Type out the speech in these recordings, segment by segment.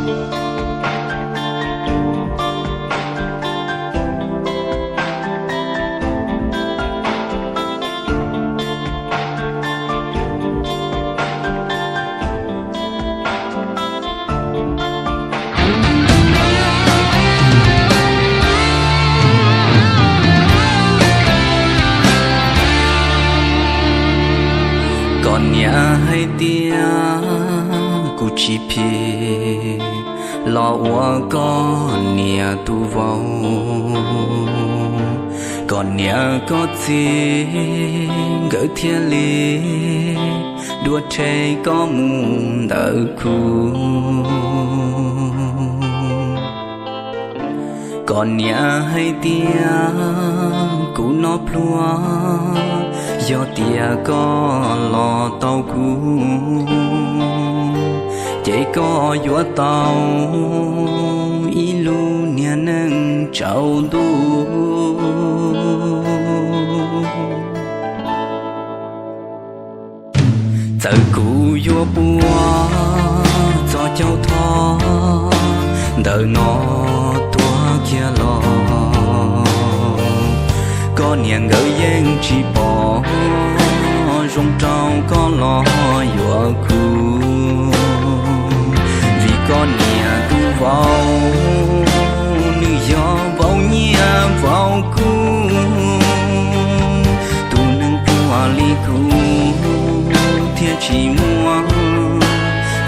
Koj niam hais tias kuv tsis phim los ua koj niam tus vauv, koj niam koj txiv nkawd thiaj li dua rhe koj mus ntawm kuv. Koj niam hais tias kuv noj pluag, yog tias koj los tau kuv, ces koj yuav tau ib lub niag neej tsaus ntuj. Txawm kuv yuav pua txog caug thov ntawm no tuag kiag los, koj niam nkawd yeej tsis pom zoo rau koj los yuav kuv, vim koj niam tus vauv nws yog vauv nyiaj vauv kub. Tus neeg pluag li kuv thiaj tsis muaj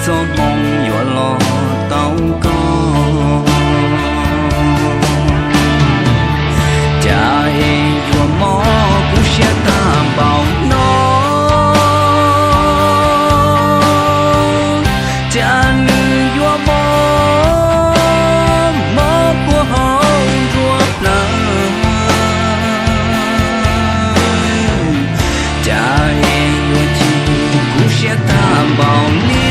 txoj hmoo yuav los tau koj. Cas es yuav mob kuv siab tag npaum no, cas nws yuav mob, mob puag hauv nruab plawv. Cas es yuav chim kuv siab tag npaum li.